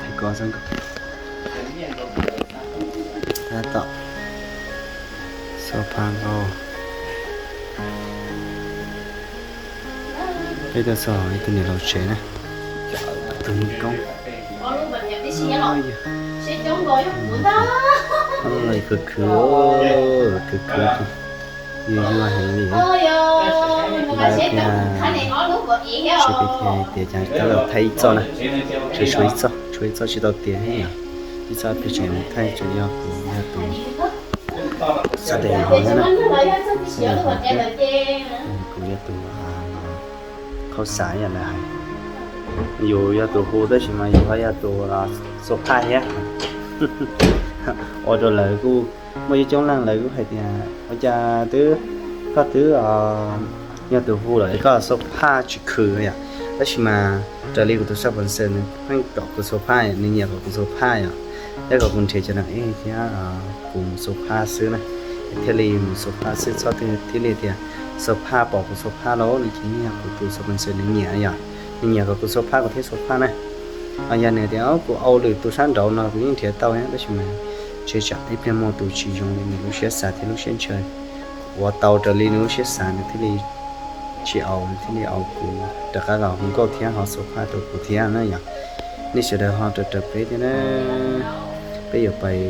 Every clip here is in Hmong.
Thaiv kos xwb nkaus. Tab tom xo pha nkaus. Peb tuaj txog ib tug niam laus tsev na, tus niam koob. Khwv khwv, khwv khwv, yuag yuag heev li. Ntawd tias, seb peb thiaj tias cas tab tom thaij ib txoj na. Tshuav ib txoj, tshuav ib txoj tsis tau tiav thiab yom. Ib txoj peb tseem mus thaij tsuas yog kuv yog tus xab tes hauv thiab na. Xab tes hauv thiab, kuv yog tus qhaub xav yom, lawv hais yus yog tus hu tab sis mas yus ho yog tus xo phaj thiab. Ua rau lawv kuj muaj coob coob leej lawv kuj hais tias ua cas twb, koj twb yog tus hu lawm koj xo phaj tsis khwv yom. Tab sis mas raws li kuv tus xab pos xwm nws pheej kom kuv xo phaj, nws nyiam kom kuv xo phaj yom. Thiab kom kuv nrhiav cov nam ej thiab kuv mus xo phaj xwb na, thiaj li mus xo phaj xwb, txhob twg thiaj li tias xo phaj pom kuv xo phaj lauj, nws ces yeej yog kuv tus xab pos xwm nws nyiam yom. Nws nyiam kom kuv xo phaj kuv thiaj xo phaj na. Yog nws tias kuv au lwm tus sab nraud no kuv yeej nrhiav tau thiab, tab sis mas ntshe tsam ib pliag muaj tus tsis zoo li nws lub siab xav thiab lub siab ntshaw, ua tau raws li nws lub siab xav nws thiaj li tsis au, nws thiaj li au kuv rov qab los hu nkauj thiab ho xo phaj rau kuv thiab na yom. Nej sawv daws ho raws raws peb thiab na. Peb yuav pais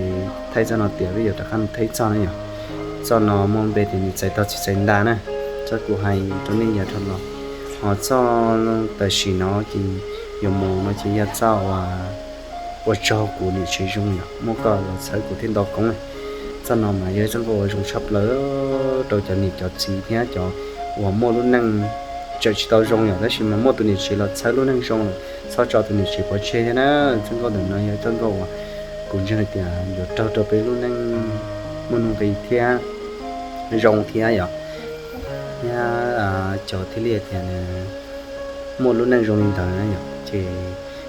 thaij txoj no tiav peb yuav rov qab mus thaij txoj na yom. Txoj no muaj npe tias nws txais tau tsis txais nta na. Txoj kuv hais rau nej yog dhau los, ho txoj tam sim no ces yuav mus no ces yog txoj uas ua tsaug kuv niam tsev zoo yom, muaj koj los txhawb kuv thiaj nto koob. Txoj no mas yog ib txoj nkauj uas zoo tshaj plaws rau cov niam cov txiv thiab cov uas muaj lub neej tseem tsis tau zoo yom, tab sis mas muaj tus niam tsev los txhawb lub neej zoo lawm, txhob tso tus niam tsev pov tseg thiab na. Txoj nkauj ntawm no yog txoj nkauj uas kuv ntseeg hais tias yuav raug rau peb lub neej muaj nuj nqis thiab zoo thiab yom. Thiab cov thiaj li tias nws muaj lub neej zoo li ntawd na yom, ces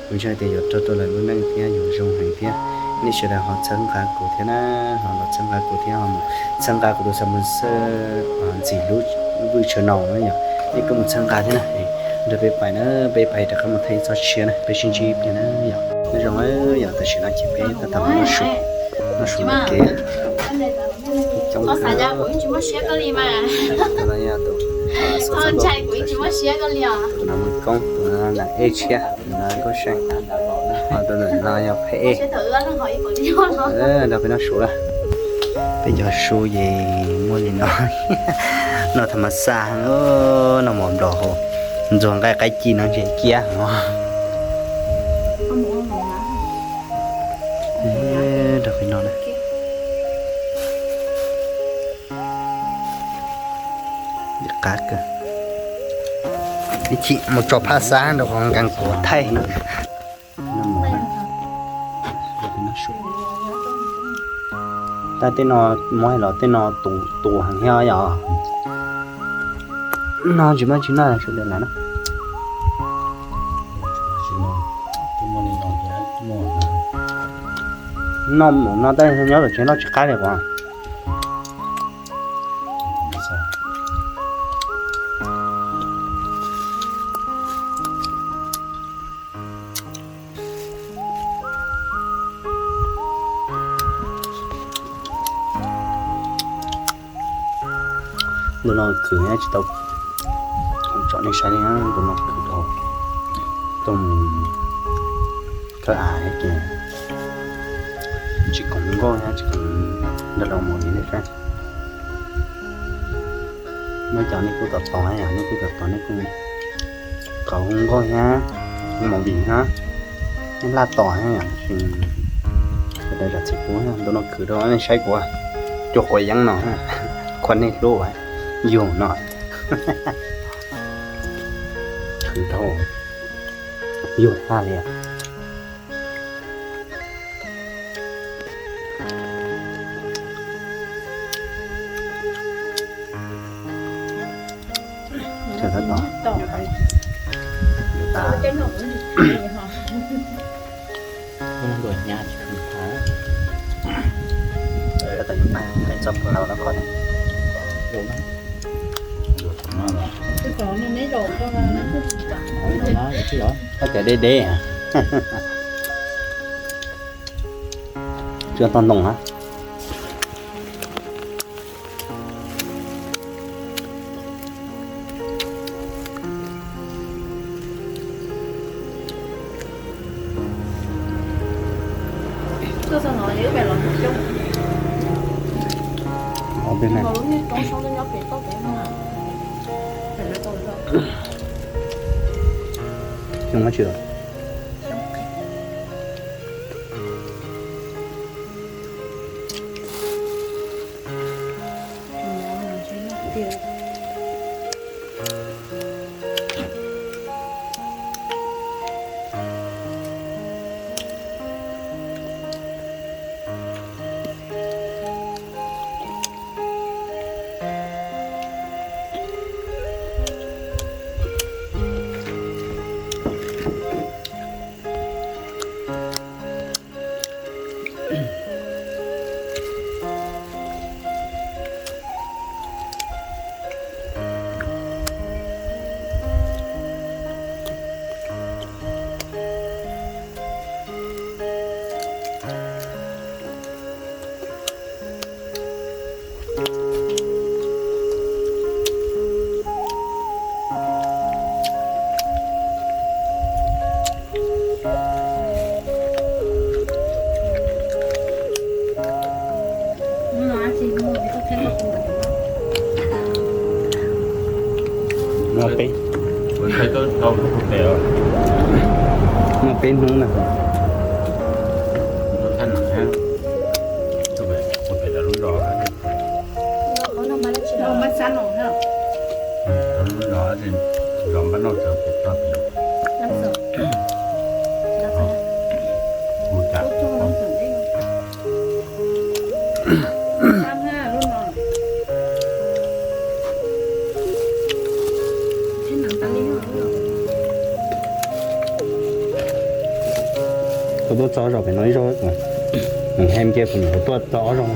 kuv ntseeg tias yuav raug rau lawv lub neej thiab yuav zoo heev thiab. Nej sawv daws ho txhawb nqa kuv thiab na, ho los txhawb nqa kuv thiab ho mus txhawb nqa kuv tus xab pos xwm ntxim hlub Vwj Tshaw Naus na yom. Nej kuj mus txhawb nqa thiab na. Nrog peb pais na, peb pais rov qab mus thaij txoj tshiab na, peb sib ntsib ib pliag na yom. Nyob zoo yom, tam sim no ces peb tab tom mus noj su, noj su ua ke. Coob kawg. Tus no Maiv Koob, tus no Nam Ej Tshiab, tus no Nkauj Seej, ho tus ntawm no yog Phaj Ej. Nrog peb noj su lawm. Peb cov su ces muaj li no. Noj tham mas xaj, noj mov nplog hauv, ntxuag nqaij qaib ci no ntseeg kiab no. Nrog peb noj na. Qab kawg. Ib chim mus tso phaj xab rau qhov nkees kuv thaij. Tab tej no muab los tej no tus tus heev thiab yom. No tsis muaj tsis noj sawv daws lawm na. Noj mus no tab nyob tom tsev noj tsis qab li os. Ntu no khwv tsis tau tsom nej saib li, ntu no khwv dhau, tuaj mus thawj av ces tsis khoom nkauj thiab tsis khoom nrog luag mus li nej saib. Muaj cov nej kuj tos tos, nej kuj tos tos nej kuj qhov hu nkauj thiab, hu movie thiab, nej laj tos thiab yom, tab sis sawv daws zam txim pub, ntu no khwv dhau, nej saib kuv cua quav yeeb no, qhuas nej hlub yug no, khwv dhau, yug tag li. Tab cov deb deb. Cua tog ntoo hab. Xyoo dab tsi lawm? Peb, muaj peb hnub na. Kuv tuaj txog zaum pem no ib zaug, kuv hem cia kuv nyuam qhuav tuaj txog ob zaug.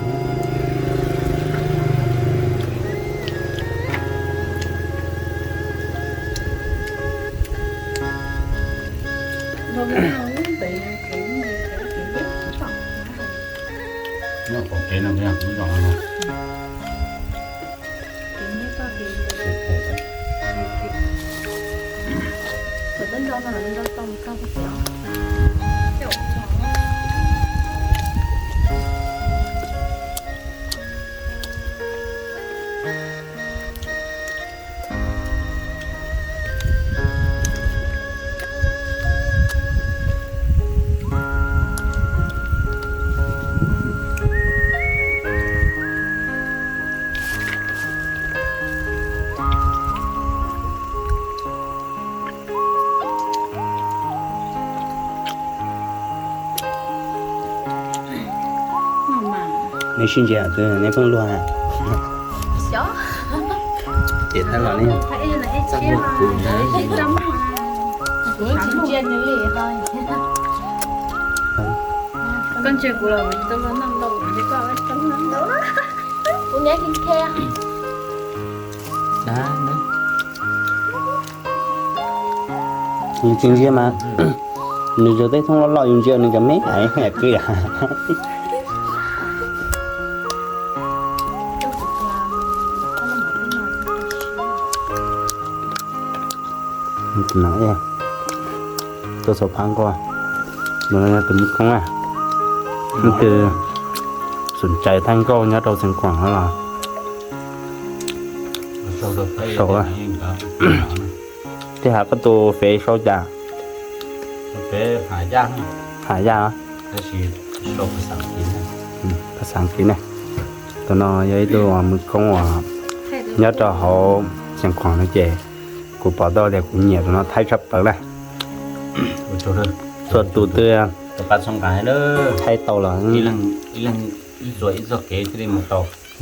Nej sib ntsia twg nej pheej luag. Ces tag los ne. Koj ntsia kuv los kuv tsis noj ntau, kuv nyob kheej kheej. Nws tsis ntsia mas, nws cov teb thoob loj loj yus ntsia nws cov me me kwv yam. Tuaj xov phab nkauj, tus me koob, leej twg xom txais thaij nkauj nyob rau Xeev Khuam no los sau. Tej hav koj tus fev sau cas? Has Yaj, Phas Xas Kiv ne. Tus no yog ib tug me koob uas nyob rau hauv Xeev Khuam no ces kuv pom tau tias kuv nyiam tus no thaij tshaj plaws na. Txhua tus twb thaij tau los,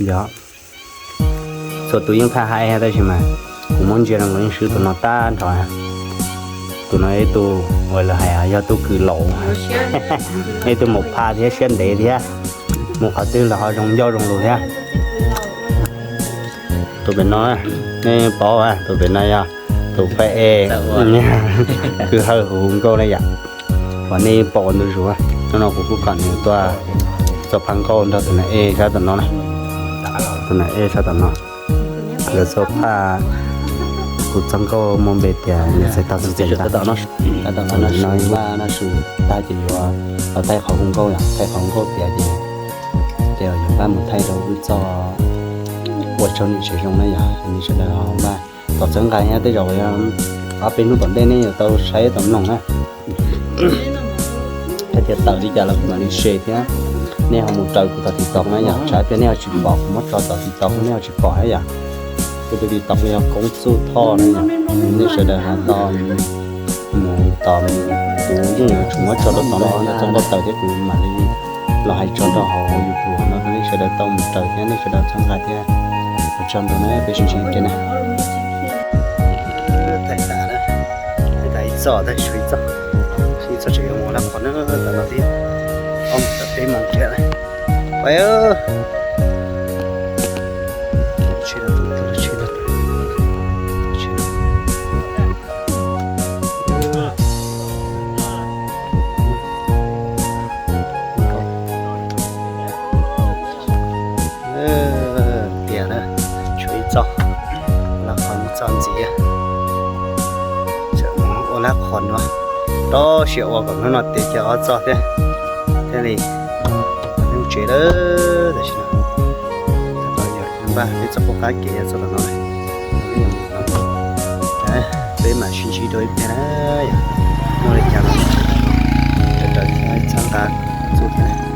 yog txhua tus yeej thaij hais tab sis mas kuv muab ntsia rau nkaus yeej swb tus no tag nrho. Tus no ib tug uas lawv hais yog tug kws laus, ib tug mus pha thiab siab ntev thiab, mus qhov twg los ho zoo ncauj zoo lus thiab. Tus pem no, nej paub, tus pem no yog tus pab e, kwv hawj huv nkauj na yom. Uas nej pom ua ntu zus, hnub no kuv kuj kom nws tuaj Txoj phaj nkauj nrog tus nas ej sab tom no na. Tus nas ej sab tom no. Nkawd txoj phaj, kuv txoj nkauj muaj npe tias niam txiv tau txiv tseem ntag. Tam no na, su tag ces yuav los thaij qhov hu nkauj yom, thaij qhov hu nkauj tiav ces, ces yuav pab mus thaij rau wb txoj ua tsaug niam tsev zoo na yom. Nej sawv daws npaj, tom txhawb nqa thiab, tej zaum ob peb hnub tom ntej nej yuav tau saib tau mloog na. Hais tias tawm li cas los kuv mam li share thiab, nej ho mus raws kuv tom TikTok na yom. Tsam tias nej ho tsis pom kuv muab tso tom TikTok, nej ho tsis pom thiab yom. Kuv tus TikTok yog Koob Txuj Thoj na yom. Nej sawv daws ho tau mus tom, kuv yeej yuav tsum muab tso rau tom no, txoj nkauj tawm thiab kuv mam li los hais tso rau hauv YouTube no, nej sawv daws tau mus raws thiab, nej sawv daws txhawb nqa thiab. Ua tsaug ntau na, peb sib ntsib dua na. Thaij tas na, thaij tas ib txoj, thaij tshuav ib txoj, ib txoj tseem yuav mus lab qhos na, tam no twb ob moos tawm peb moos kiag na. Pais, tsheb no, tsheb no. Tiag na, tshuav ib txoj, lab qhos ib txoj ntxiv. Tseem mus ua lab qhos no, rau siab ua kom hnub no tiav kiag ob txoj thiab, thiaj li mus tsev lawm. Tam sim no npaj peb txoj qub qab kev txog tom no, peb mam sib ntsib dua ib pliag na. Yog muaj li cas los raws raws txhawb nqa txuj thiab.